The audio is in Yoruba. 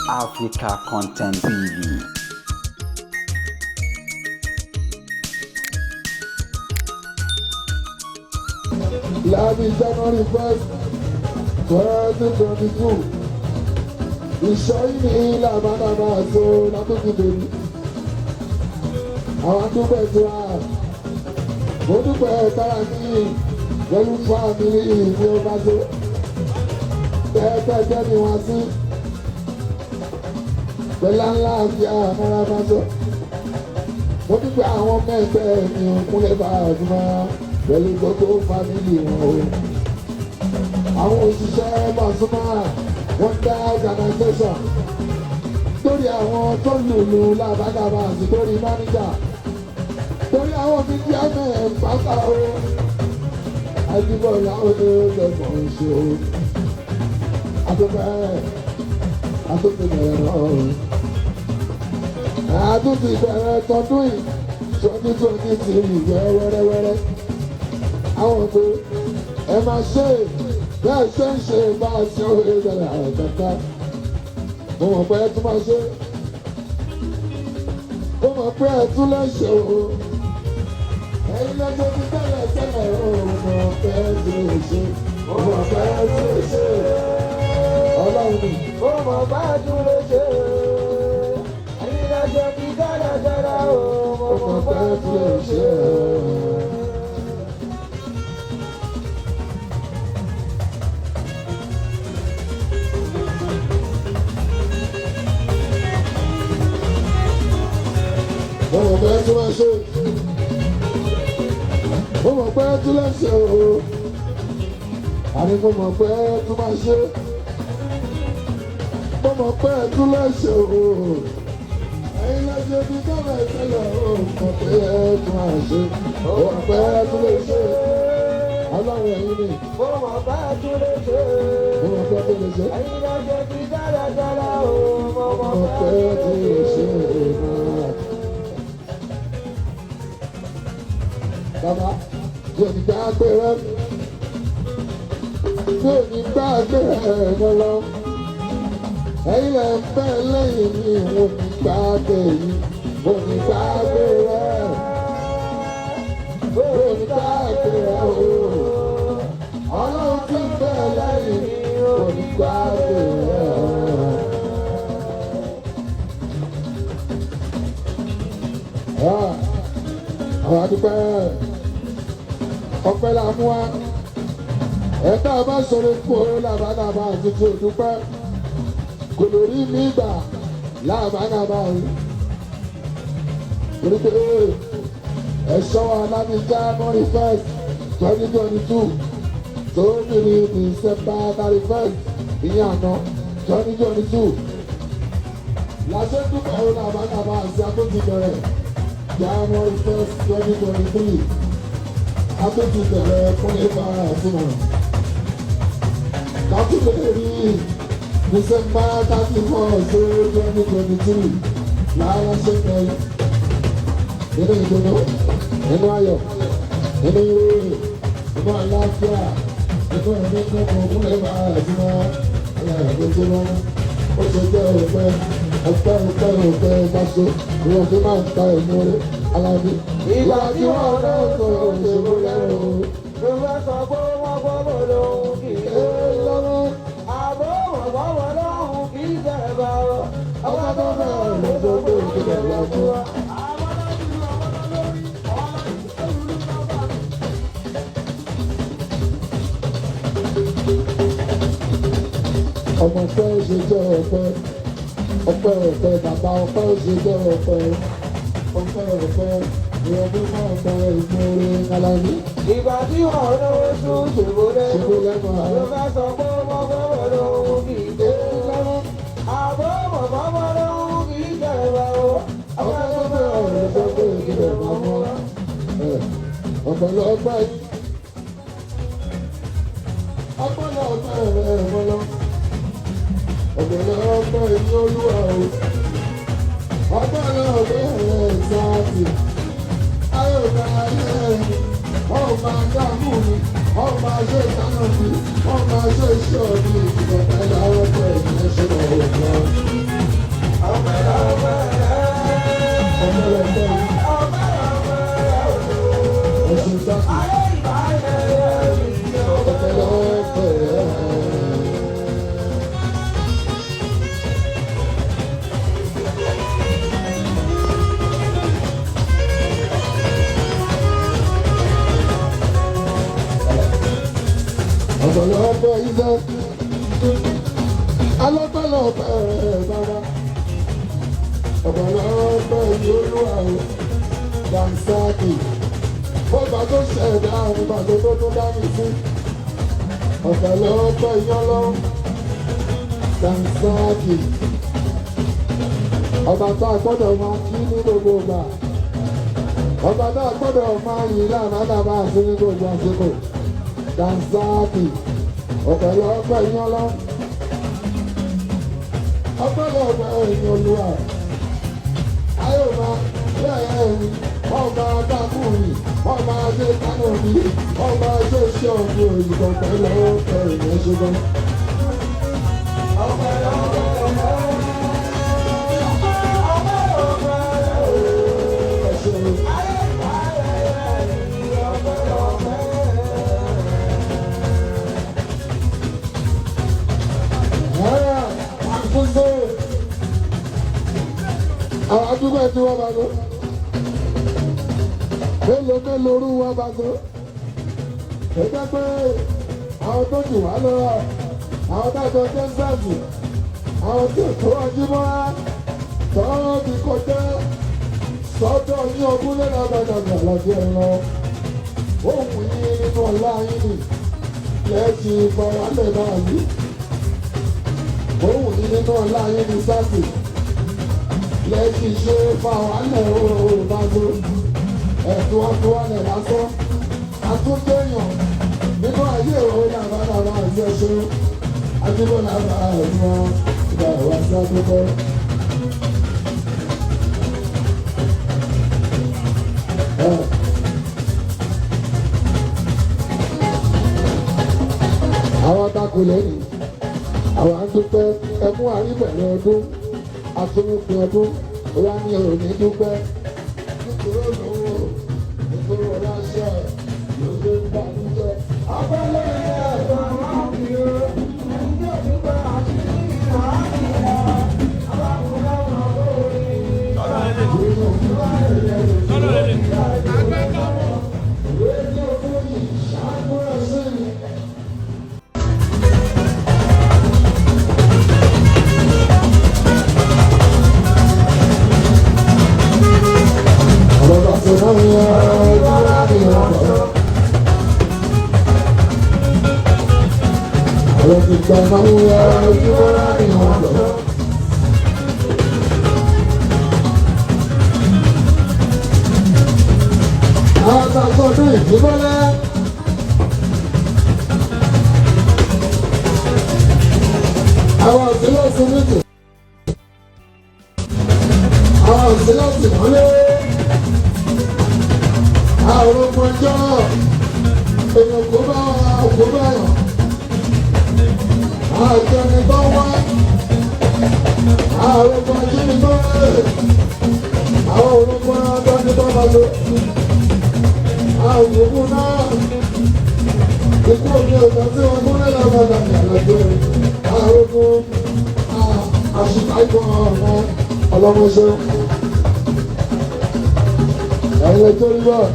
Africa Content TV. Láti January 1, 2022, ìṣọ́yìn ní làbánàbà àti látòkì bèbí. Àwọn dúpẹ́ tí wà, mo dúpẹ́ tára ní pẹ̀lú family ní ọba tó. Tẹ́tẹ́ jẹ́ ni wọ́n sí. Pẹ̀lú ńlá àti àmọ́ra bá tó. Mo dúpẹ́ àwọn ọmọ ẹgbẹ́ mi ò kúnlẹ̀ bá àdúrà pẹ̀lú gbogbo family wọn o. Àwọn òṣìṣẹ́ Pasuma wọ́n dá organisation lórí àwọn tó lùlù làbàdàbà àti lórí máníjà lórí àwọn media men pátá o. Àdìbọ̀lá onígbẹ̀mọ̀ ṣe o. Àtúntẹ̀ àtúntẹ̀ bẹ̀rẹ̀ náà. Àtúntẹ̀ bẹ̀rẹ̀ tọdún yìí 2023 wẹ́rẹ́wẹ́rẹ́. Àwọn pé ẹ máa ṣe bẹ́ẹ̀ ṣe ń ṣe bá a ṣe òye bẹ̀rẹ̀ àtàtà. Mo mọ̀ pé ẹ tún máa ṣe. Mo mọ̀ pé ẹ tún lè ṣe o. Ẹ̀yin lọ́jọ́ ti tẹ́lẹ̀ tẹ́lẹ̀ o. Mo mọ̀ pé ẹ tún lè ṣe. Mo mọ̀ pé ẹ tún lè ṣe. Ọlọ́run ni. Mo mọ̀ bá tún lè ṣe. Ẹ̀yin lọ́jọ́ ti dáradára o. Mo mọ̀ pé ẹ tún lè ṣe. Mo mọ̀ pé ẹ tún lè ṣe. Mo mọ̀ pé ẹ tún lè ṣe o. Àní mo mọ̀ pé ẹ tún máa ṣe. Mo mọ̀ pé ẹ tún lè ṣe o. Ẹ̀yin lọ́jọ́ ti tẹ́lẹ̀ tẹ́lẹ̀ o. Mo mọ̀ pé ẹ tún máa ṣe. Mo mọ̀ pé ẹ tún lè ṣe. Ọlọ́run ẹ̀yin ni. Mo mọ̀ bá tún lè ṣe. Mo mọ̀ pé ẹ tún lè ṣe. Ẹ̀yin lọ́jọ́ ti dáradára o. Mo Mo mọ̀ mọ̀ bá pé ẹ tún tún lè lè ṣe. ṣe. Bàbá, mi ò ní gbàgbé rẹ. Mi ò ní gbàgbé rẹ lọ́lọ́. Ẹ̀yin lẹ ń bẹ lẹ́yìn mi, mo ní gbàgbé yìí. Mo ní gbàgbé rẹ. Mo ní gbàgbé rẹ o. Ọlọ́run ti ń bẹ lẹ́yìn mi, mo ní gbàgbé rẹ. Ah, àwọn adúpẹ́ ọpẹ́ la mú wa ẹ̀ka bá sọ̀rọ̀ kú ó làbánàbà àti tí o dúpẹ́ kò lè rí mi gbà làbánàbà yìí torí pé ẹ̀ṣọ́ wa láti January 1, 2022 tó bìrì December 31 ìyẹn àná 2022 làṣẹ dúpẹ́ ó làbánàbà àti àtúntì bẹ̀rẹ̀ January 1, 2023 àtúntì bẹ̀rẹ̀ fún ifá àtúmọ̀. Kátìlẹ̀ rí December 31, 2023 lára ṣe bẹ̀rẹ̀ nínú ìdùnnú, nínú ayọ̀, nínú ìròyìn, nínú àlàáfíà, nínú ẹ̀mí gbogbo fún ifá àtúmọ̀ aláìlójúmọ́. Ó ṣe jẹ́ òpẹ́ ọpẹ́ ọpẹ́ ọpẹ́ báṣọ ìwọ̀n fi máa ń ta ìmúre alábí. Ìgbà tí wọ́n náà sọ̀rọ̀ òṣèlú lẹ́rù. Mo fẹ́ sọ pé wọ́n gbọ́ lóhùn kì í ṣe. Lọ́wọ́ Àbọ̀ wọ́n gbọ́ lóhùn kì í ṣe bá o. ọba tó bẹ̀rẹ̀ ló sọ pé òkèlè lọ́mú. Ọmọ ọpẹ́ ṣe jẹ́ ọpẹ́, ọpẹ́ ọpẹ́ bàbá ọpẹ́ ṣe jẹ́ ọpẹ́, ọpẹ́ ọpẹ́ ìrọ̀lú máa ń gba ìmúre alábí. Ìgbà tí wọ́n lówó sún ṣòwò lẹ́nu. Ṣòwò lẹ́nu, àá. Mo fẹ́ sọ pé wọ́n gbọ́ lóhùn kì í ṣe. Àbọ̀ wọ́n gbọ́ lóhùn kì í ṣe bá o. Ọba tó bẹ̀rẹ̀ ló sọ pé òkèlè lọ́mú. Ọ̀pọ̀lọpọ̀ yìí. Ọ̀pọ̀lọpọ̀ rẹ̀ mọ́lọ́. Ọ̀pọ̀lọpọ̀ yìí olúwa o. Ọ̀pọ̀lọpọ̀ rẹ̀ sáàtì. Ayọ̀dá ayé mi. Wọ́n máa dààmú mi. Wọ́n máa ṣe ìdáná mi. Wọ́n máa ṣe iṣẹ́ mi. Ìgbọ̀nà ìlàwọ̀ pẹ̀lú ẹ̀ṣẹ̀ ọ̀gbọ́n. Alọ́pẹ̀lọpẹ̀ bàbá. Ọ̀pọ̀lọpẹ̀ Olúwa o. Dànsákì. Ọba tó ṣẹ̀dá mi bàtò tó tún dá mi sí. Ọ̀pọ̀lọpẹ̀ yọ́lọ́. Dànsákì. Ọba tá a gbọ́dọ̀ máa kí ní gbogbo ìgbà. Ọba tá a gbọ́dọ̀ máa yìn lánàá dàbà sí ní gbogbo àsìkò. Dànsákì. Ọ̀pọ̀lọpẹ̀ yọ́lọ́. Ọpẹ́lọpẹ́ ẹ̀yin Olúwa. Ayé máa bẹ́ẹ̀ ẹ̀yin, wọ́n máa dákú mi, wọ́n máa ṣe kánò mi, wọ́n máa ṣe iṣẹ́ òfin òyìnbó pẹ̀lú ẹ̀yin ẹ̀ṣẹ̀gbọ́n. Ẹ̀ṣẹ̀ àkóso àwọn àdúgbò tí wọ́n bá lọ. Mélòó mélòó orú wọn bá lọ. Ó jẹ́ pé àwọn tó jù wá lọ, àwọn dájọ́ Jẹ́sẹ̀fù, àwọn tí ò tó ọjí mọ́ra, tọ́wọ́ ti kọjá sọ́dọ̀ ní ogún lẹ́nu àgbàdàgbà lọ́jọ́ ẹ̀ lọ. Ohun yín nínú ọlá yín ni lẹ́ẹ̀kì ìfọwọ́lẹ̀ náà yìí. Òun ní nínú ọlá yín ní sáàtì lẹ́yìn ṣe fáwálẹ̀ ooo bágbó ẹ̀tún ọ̀túnwálẹ̀ lásán àtúndéyàn nínú ayé òun làbàdàbà àti ẹ̀ṣọ́ àdúgbò làbà ẹ̀fọn ìgbà ìwà sí àdúgbò. Àwọn atakò lẹ́yìn àwọn àdúpẹ́ ẹmú àríbẹ̀rẹ̀ ọdún àtúnpín ọdún wá ní òní dúpẹ́ nítorí olówó nítorí ọláṣẹ lóde ń bá níjẹ. Abẹ́lé ẹ̀rọ rédíò fún ìṣàkóso sí i. Ọ̀rọ̀ bá ṣe náà yẹ ọjọ́ láti ọ̀rọ̀. Ọ̀rọ̀ ti gbà náà yẹ ọjọ́ láti ọ̀rọ̀. Àwọn àtàkọ́dún ìdíbọ́lá. Àwọn òsínlọ́sìn méjì. Àwọn òsínlọ́sìn mọ́lẹ́ àwọn ọmọ ọjọ́ èèyàn kò bá kò bá yàn àjọ ni bá wá àwọn ọmọ ọjọ́ ni bá àwọn ọmọ ọjọ́ ni bá bá lọ àwọn òkú náà ikú òní ọ̀gá tí wọn kún lẹ́la bàbá mi àlọ́jọ́ àwọn ọmọ àṣìkò ọmọ ọlọ́mọṣẹ́ ẹ̀yin lẹ́jọ́ rí báà.